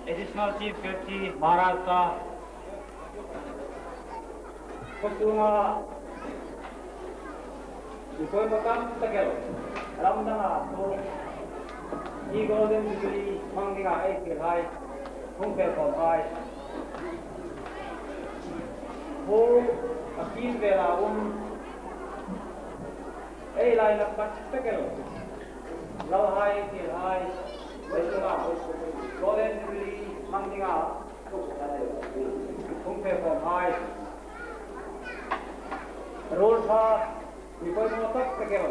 Additional Chief Secretary Maharashtra khawchhunga mi pawimawh tam takel ram dangah pawh hi Golden Jubilee hmang dingah ei thil hai phungfel khawm hai. Pu a kil velah um ei lai nak tak takel lo hai thil hai khawchhunga Golden Jubilee hmang dingah phungfel khawm hai. Rul tha mi pawimawh tak takel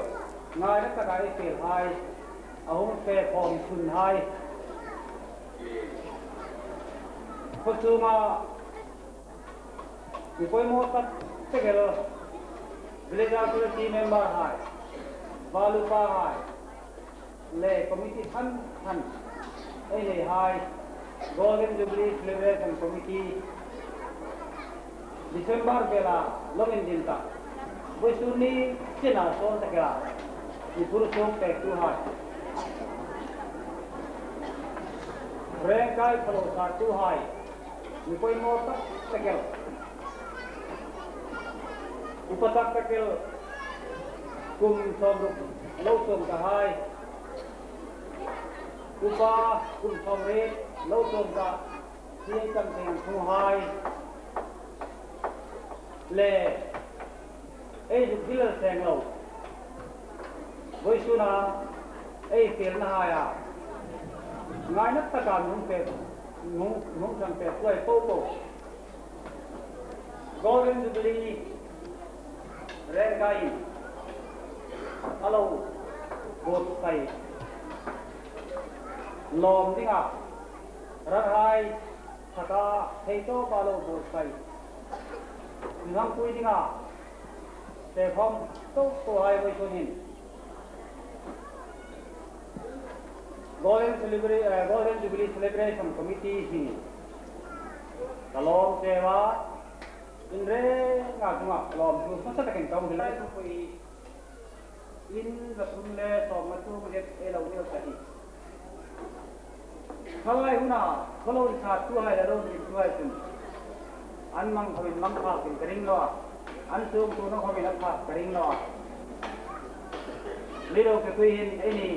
ngai na takah ei fel hai a hung fe khawm chhun hai. Khawchhunga mi pawimawh tak takel Village Authority member hai, Valupa hai le Committee than than ei nei hai Golden Jubilee Celebration Committee December vela lo in din tak Vawisun ni chin ah sawn takela mi phur chung pek tu hai Rengkai phalo sar tu hai mi pawimawh tak takel Upa tak takel kum 60 lo chuang ta hai Upa kum 80 lo chuang ta hi kan theng thu hai le ei zuk hil seng lo Vawisuna ei fel na hai a ngai nat taka nung pe nung nung thang pe tuai po po Golden Jubilee Rengkai alo bot sai lawm dingah ran hai thaka thei tawp a lo bot sai ngang pui dingah te khom to to hai voi chunin Golden Celebration Golden Jubilee Celebration Committee hi ka lawm chewa in re nga chunga lawm chu hmasa takin ka hilai thupui in zathum le sawm nga chung zet e lo neu ta hi Khalai huna kholo in sa tu hai la lo ni tu hai chun an mang khoin mang kha kin ka ring lo an chung tu no khomin an kha ka ring lo li lo ke kui hin ei ni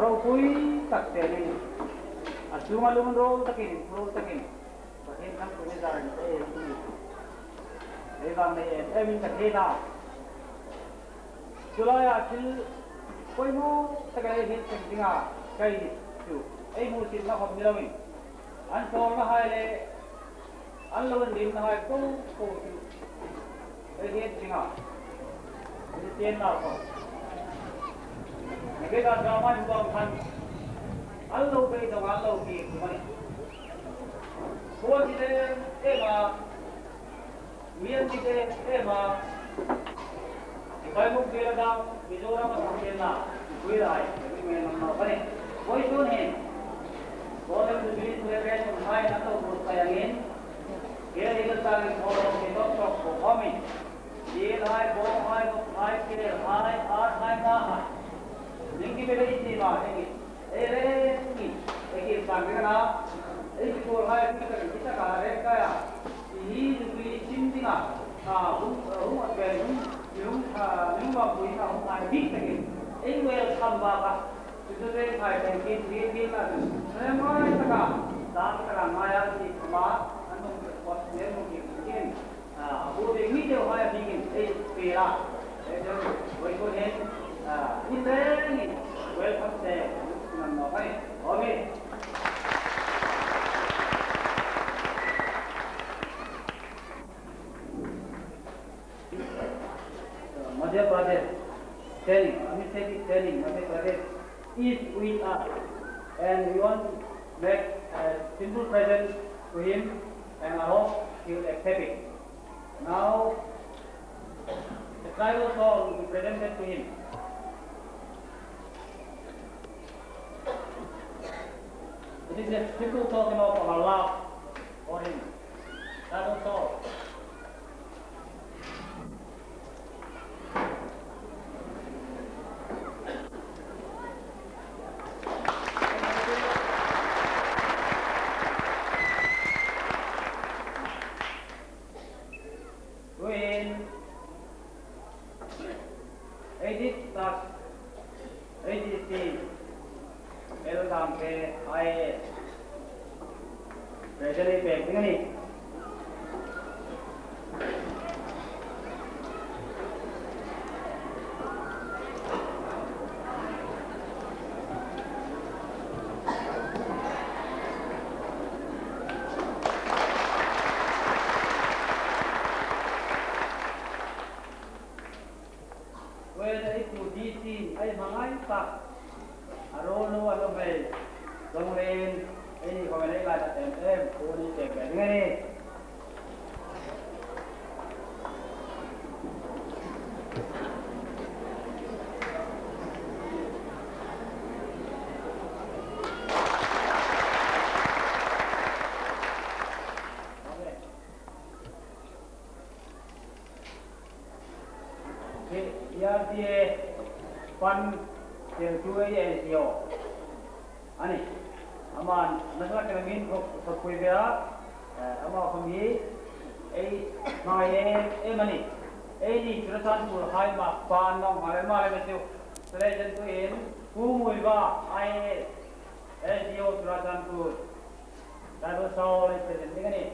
ro pui tak te ni a chunga lung ro takin ro takin pathin thang pui ni zar ni e ni ei wang nei em em in ka the na chulai a thil pawimawh taka ei hi thleng ding a kai chu ei hmuh sin na khawp ni loin an chawl na hai le an lo an dim na hai ko ko chu ei hi ding a ni chen na ko ni ke da drama ni bang khan an lo bei dong an lo ki mani khual ti te e ma mian ti te e ma Sipai muk bela da Mizoram a thang na pui lai mi me nam no khane voi chun hin Golden Jubilee Celebration hai na to bur sayangin ke hil ta ni thoro ke tok tok ko khomi yel hai bo hai bok hai ke hai ar hai na hai ning ki be isi ma egi e re ki egi sang na ei ki ko hai ki ta ki ta ka re ka ya hi jubilee sim dinga a hung hung a ke hung yung yung ma pui na hung ai big takin ei wel kham ba ka chu te khai ten ki thi thi na chu re mai ta ka dan ta ka ma ya chi ma an nong ko ne mo ki kin a bu de mi de hai bi kin ei pe la e de voi ko hen a ni te ni welcome te nan no kai okay Madhya Pradesh training, administrative training, Madhya Pradesh is with us, and we want to make a simple present to him, and I hope he will accept it. Now, the tribal song will be presented to him. It is a simple token of our love for him. Tribal song. Chhangte, IAS, President i pek ding a ni. Wena i pu DC ai hmangai tak a rawl lo an awm hei Donglen ei ni khawvel ei lai nat em em pu ni pek ve ding a ni. DRDA Fund teltu ei ei si aw a ni. Aman nasa takin min thawkpui ve a, ama khawm hi ei hmangaih em em a ni. Ei ni Churachandpur High Mark pa an lo nghal em a lem chu Selection tu in Pu Muiva IAS SDO Churachandpur Tribal Soul ei present ding a ni.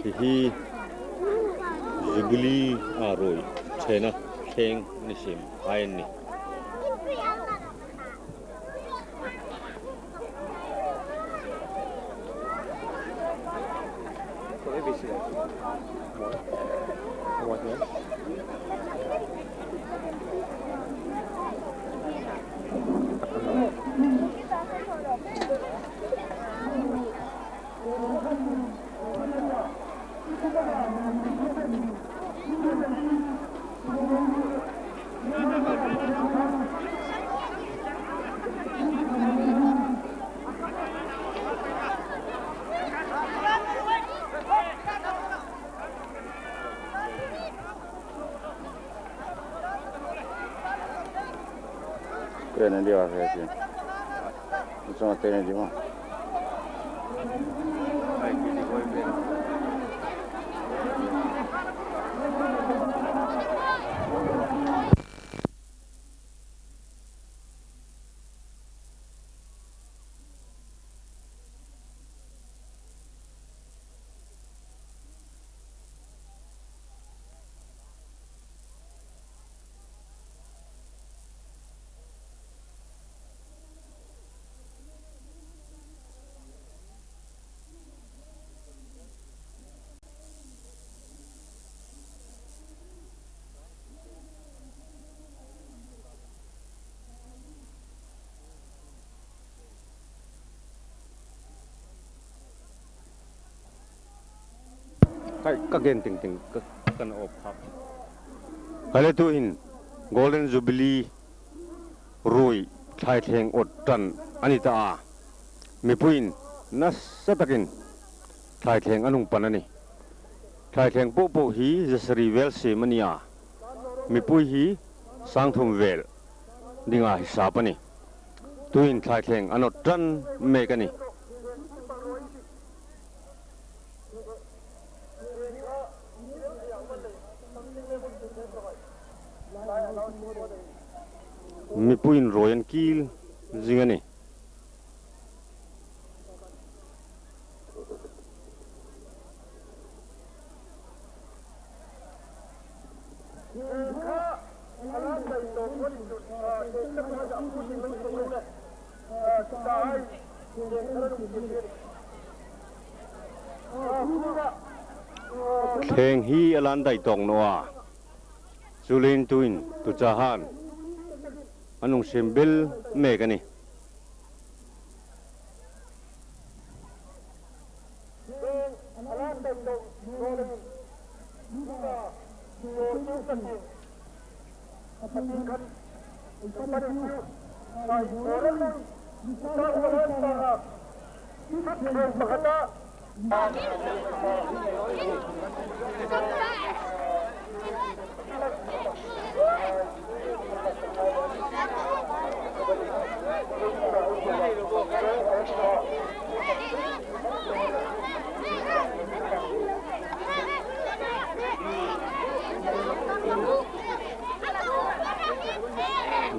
Hi hi. Jubilee a rawi thena thleng a ni sem ai an ni. Ka gen ting ting kan awp khak. Kale tu in Golden Jubilee rui thlai thleng awt tan ani ta a. Mipuiin nasa takin thlai thleng a nung pan a ni. Thlai thleng pawh pawh hi zasarih vel sem a ni a, mipui hi sangthum vel dinga hisap a ni. Tuin thlai thleng an awt tan mek a ni. Mipuiin rawi an kil zing a ni. Thleng hi a lan daih tawk nawh a, chulin tuin tuchahan a nungsim bel mek a ni.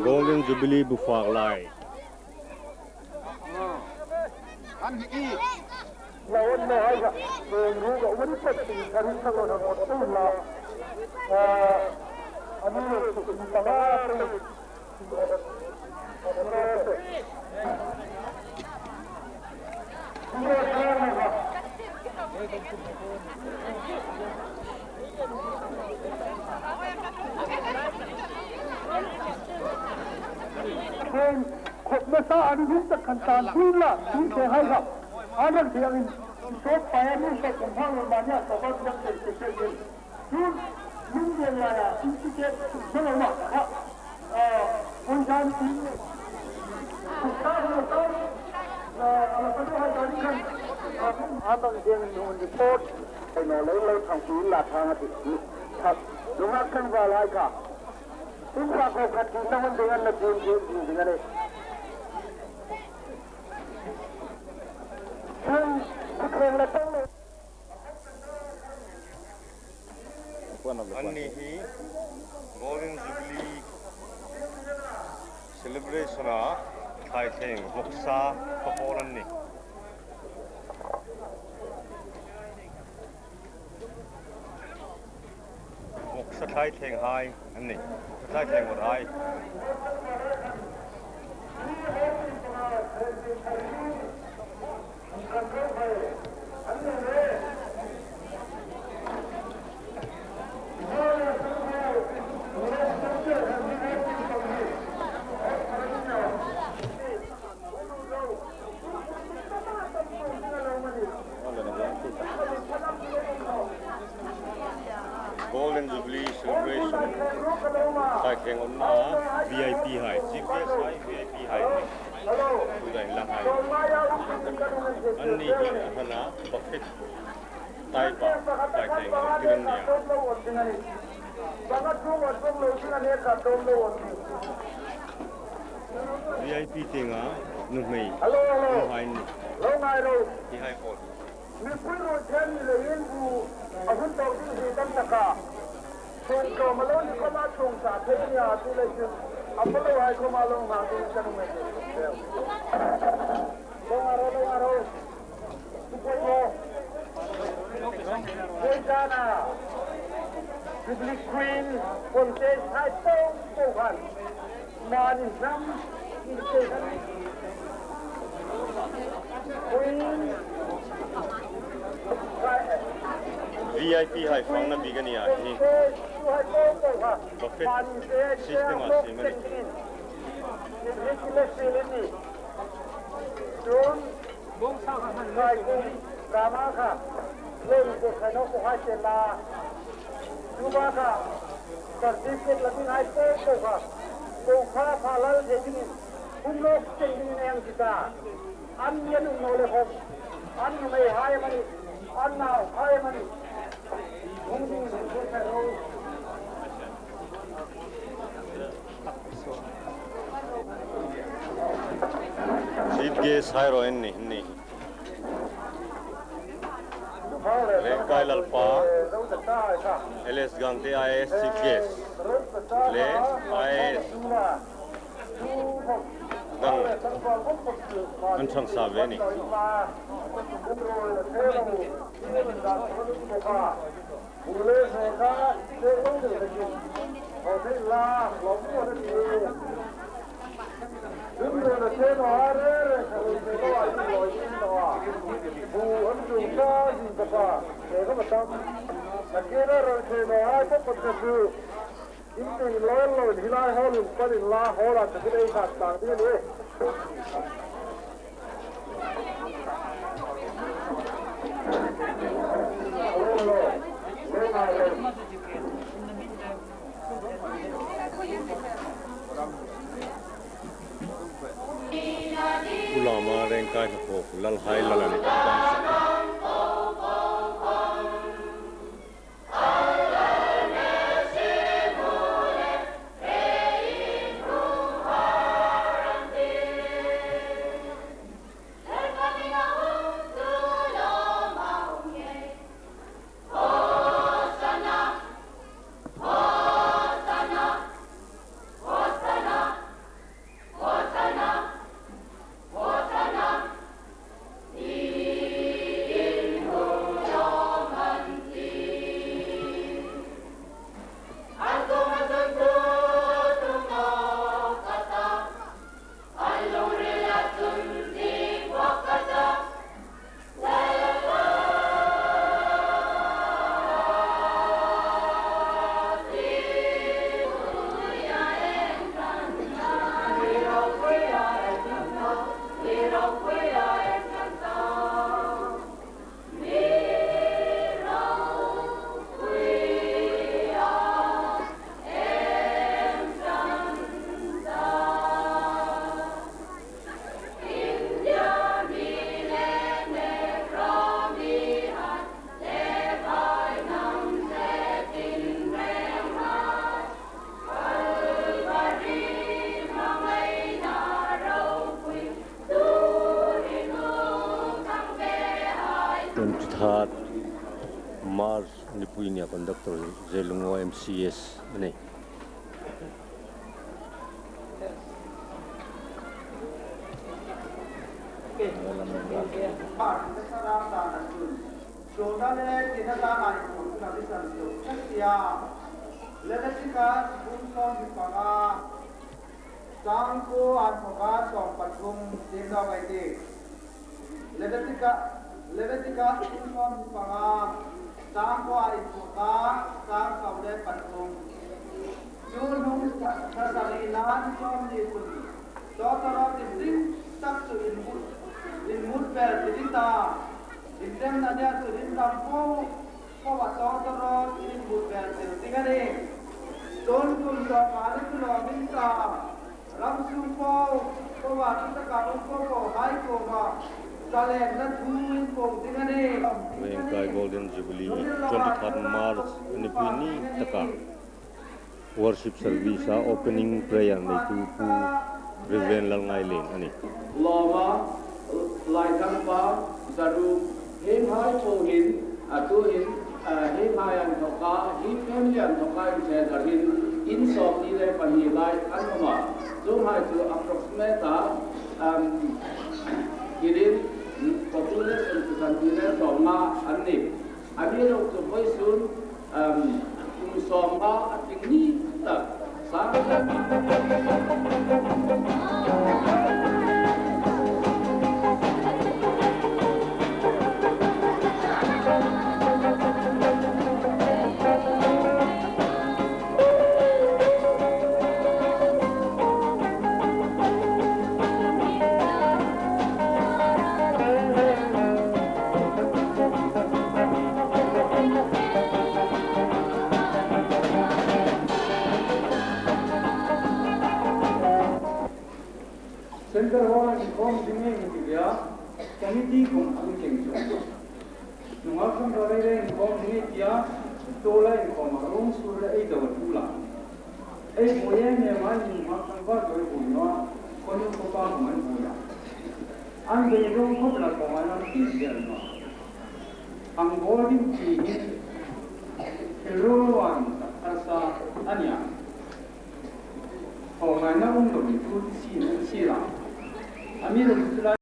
Golden Jubilee bufak lai. Anni hi Golden Jubilee Celebration a thlaithleng vawksa khaw pawl an ni. Sathlai thleng hai an ni. Sathlai thleng awt hai. Golden Jubilee Celebration thlai thleng awmna a VIP hai Chief Guest hai VIP hai ni tunah in la hai an ni hi a hana buffet type ah thlai thleng awm tir an ni a. VIP te nga nu hmei nu hai an ni ti hai pawl. VIP hai fang na bik a ni a hi buffet system ah siam a ni. Chief Guest hai rawh en ni ni. Lengkai Lalpa LS Gangte IAS Chief Guest le IAS dang an thang sa ve ni. Ulama Rengkai hnathawk lal hai lal a ni. 23rd March nipui nia conductor Zelungo MCS a ni. Leviticus bung 15 chang ku an thoka 13 tim do kai ti Leviticus bung 15 chang ku an thoka chang 13 chu nung thasari nan som ni kun to taro tin ding tak chu in mut in mut bel tinita in tem na nia chu in ram po po wa to taro in mut bel til tingani chon kum to ma ni tu lo min ta ram su po po wa tu ta ka po po hai ko ma zalen na thu in pong tingani Vengkai Golden Jubilee 23 March ni pui ni taka worship service a opening prayer nei tu pu Reverend Lal Ngai Len ani. Loma lai thang pa zaru he hai po hin a tu hin he hai an thoka hi family an thoka in che dar hin in som ni le pan ni lai an ma chung hai chu approximate a kirin population chu san ni le som ma an ni ani lo chu voi sun kum som ma a ting ni ta sa. Center hall in kom dinge in dia committee kum ang cheng chu nunga kham ra re in kom dinge kia to la in kom rong su re ei do tu la ei mo ye me ma ni ma kham ba do bu no ko ni ko pa man bu ya an be rong khop la ko ma nam ti dia no ang bo din chi hin ro wan ta sa anya 后来那我们都去去了，阿弥陀佛。